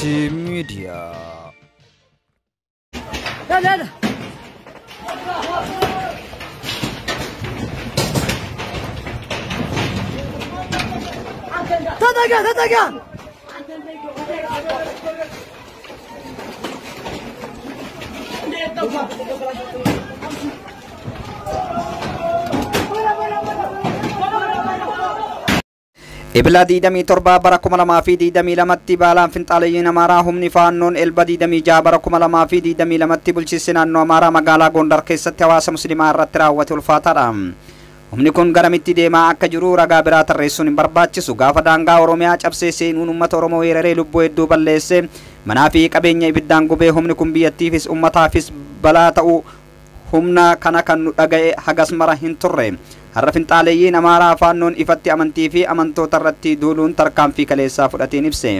Miidiyaa. لا لا تدقى تدقى. Ebla 27 bara 2022tti baalaan finxaaleeyyiin Amaaraa humni faannoon elba 26 bara 2022tti bulchiinsi naannoo Amaaraa magaalaa Gondar keessatti hawaasa musliimaa irratti raawwate ulfaataadha. Humni kun garamitti deemaa akka jiru ragaa biraa tarreessuun hin barbaachisu. Gaafa daangaa Oromiyaa cabsee seenuun uummata Oromoo weeraree lubbuu hedduu balleesse manaa fi qabeenya ibiddaan gubee humni kun biyyattiifis uummataafis balaa ta'uu humna kana kan nu dhaga'e hagas mara hin turre. Har'a finxaaleeyyiin Amaaraa faannoon ifatti amantii fi amantoota irratti duuluun tarkaanfii kaleessaa fudhateen ibse.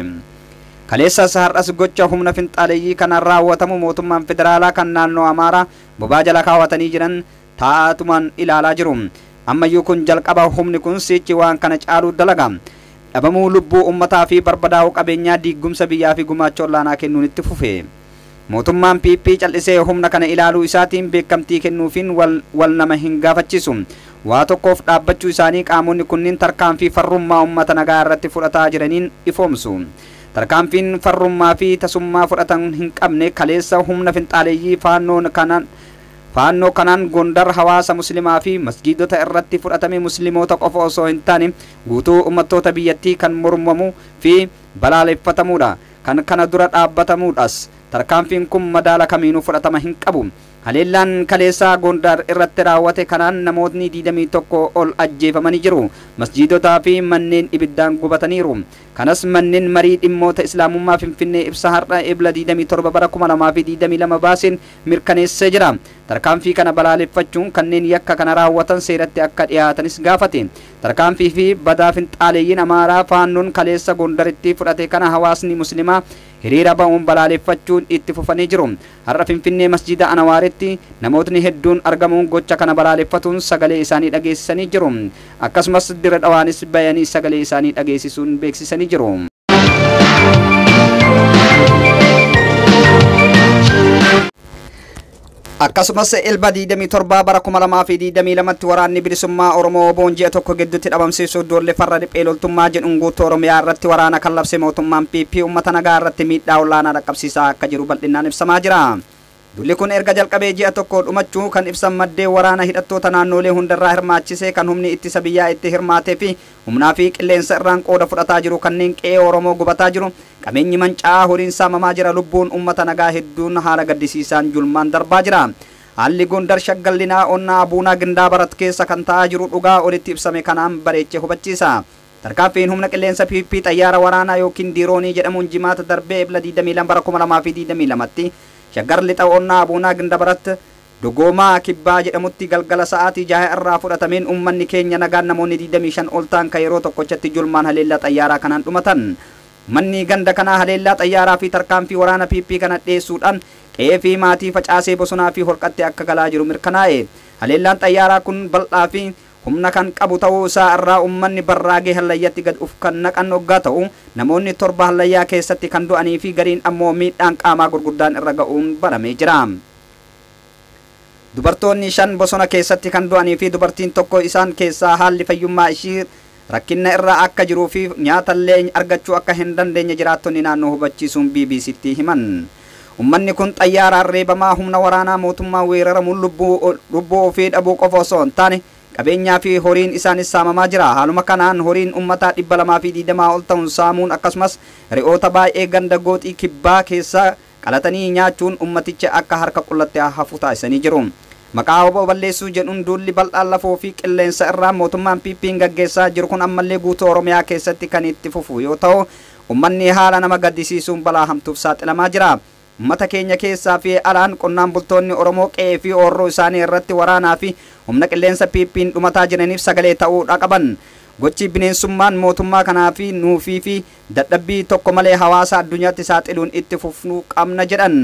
Kaleessas har'as gocha humna finxaaleeyyii kanaan raawwatamu mootummaan federaalaa kan naannoo Amaaraa bobaa jala kaawwatanii jiran taa'atumaan ilaalaa jiru. Ammayyuu kun jalqaba humni kun sichi waan kana caaluu dalaga. Dhabamuu lubbuu uummataa fi barbadaa'uu qabeenyaa diigumsa biyyaa fi gumaacha olaanaa kennuun itti fufe. Mootummaan PP callisee humna kana ilaaluu isaatiin beekamtii kennuufiin wal nama hin gaafachiisu. Waa tokkoof dhaabbachuu isaanii qaamonni kunniin tarkaanfii farrummaa uummata nagaa irratti fudhataa jiraniin ifoomsu. Tarkaanfiin farrummaa fi tasummaa fudhatan hin qabne kaleessa humna finxaaleeyyii faannoo kanaan Gondar hawaasa musliimaa fi masgiidota irratti fudhatame musliimoota qofa osoo hin taane guutuu uummattoota biyyattii kan mormamu fi balaaleffatamuudha. Kan kana dura dhaabbatamuudhas. Tarkaanfiin kun madaala kamiinuu fudhatama hin qabu. Haleellaan kaleessaa Gondar irratti raawwate kanaan namootni 21 ol ajjeefamanii jiru. Masjiidotaa fi manneen ibiddaan gubataniiru. Kanas manneen marii dhimmoota Islaamummaa Finfinnee ibsa har'a Ebla 27 bara 2022 baaseen mirkaneessee jira. Tarkaanfii kana balaaleffachuun kanneen yakka kana raawwatan seeratti akka dhiyaatanis gaafate. Tarkaanfii fi badaa finxaaleeyyiin Amaaraa faannoon kaleessa Gondaritti fudhate kana hawaasni musliimaa hiriira ba'uun balaaleffachuun itti fufanii jiru. Har'a Finfinnee masjida Anawaaritti namootni hedduun argamuun gocha kana balaaleffatuun sagalee isaanii dhageessisanii jiru. Akkasumas dirra dhawaanis bayanii sagalee isaanii dhageessisuun beeksisanii jiru. Akkasumas elba 27 bara 2022tti waraanni bilisummaa Oromoo boonji'a tokko gidduutti dhabamsiisuu doollee farra dhiphee loltummaa jedhuun guutuu Oromiyaa irratti waraana kan labse mootummaan PP uummata nagaa irratti miidhaa olaanaa dhaqqabsiisaa akka jiru bal'inaan ibsamaa jira. Dulli kun erga jalqabee ji'a tokko dhumachuu kan ibsan maddeen waraana hidhattoota naannolee hundarraa hirmaachisee kan humni ittisa biyyaa itti hirmaatee fi humnaa fi qilleensa irraan qooda fudhataa jiru kanneen qe'ee Oromoo gubataa jiru qabeenyi manca'aa horiin saamamaa jira lubbuun uummata nagaa hedduun haala gaddisiisaan julmaan darbaa jira. Haalli Gondar Shaggallinaa onnaa Abuunaa Gindaa Barat keessa kan ta'aa jiru dhugaa olitti ibsame kanaan bareechee hubachiisa. Tarkaanfiin humna qilleensa PP xayyaara waraanaa yookiin diroonii jedhamuun jimaata darbee Ebla 22 bara 2022tti Shaggar lixa onnaa Abuunaa Gindabarat Dogoomaa Kibbaa jedhamutti galgala sa'aatii 6 irraa fudhatameen uummanni keenya nagaan namoonni 25 ol ta'an kan yeroo tokkochatti julmaan haleellaa xayyaaraa kanaan dhumatan. Manni ganda kanaa haleellaa xayyaaraa fi tarkaanfii waraana PP kana dhiyeessuudhaan qe'ee fi maatii facaasee bosonaa fi holqatti akka galaa jiru mirkanaa'e. Haleellaan xayyaaraa kun bal'aa fi humna kan qabu ta'uu isaa irraa uummanni barraagee hallayyatti gad uf kan naqan hoggaa ta'u namoonni 7 hallayyaa keessatti kan du'anii fi gariin ammoo miidhaan qaamaa gurguddaan irra ga'uun baramee jira. Dubartoonni 5 bosona keessatti kan du'anii fi dubartiin tokko isaan keessaa haalli fayyummaa ishii rakkinna irra akka jiruu fi nyaatallee argachuu akka hin dandeenye jiraattonni naannoo hubachiisuun BBCtti himan. Uummanni kun xayyaaraan reebamaa humna waraanaa mootummaa weeraramuun lubbuu ofii dhabuu qofa osoo hin taane qabeenyaa fi horiin isaanis saamamaa jira. Haaluma kanaan horiin uummataa 220 ol ta'uun saamuun akkasumas re'oota baay'ee ganda gooxii kibbaa keessaa qalatanii nyaachuun uummaticha akka harka qullatti hafu taasisanii jiru. Maqaa obbo balleessuu jedhuun duulli bal'aan lafoo fi qilleensa irraa mootummaan PP'n gaggeessaa jiru kun ammallee guutuu Oromiyaa keessatti kan itti fufu yoo ta'u uummanni haala nama gaddisiisuun balaa hamtuuf saaxilamaa jira. Uummata keenya keessaa fi alaan qonnaan bultoonni Oromoo qe'ee fi oorroo isaanii irratti waraanaa fi humna qilleensa PP'n dhumataa jiraniif sagalee ta'uudha qaban. Gochi bineensummaan mootummaa kanaa fi nuufii fi dadhabbii tokko malee hawaasa addunyaatti saaxiluun itti fufnuu qabna jedhan.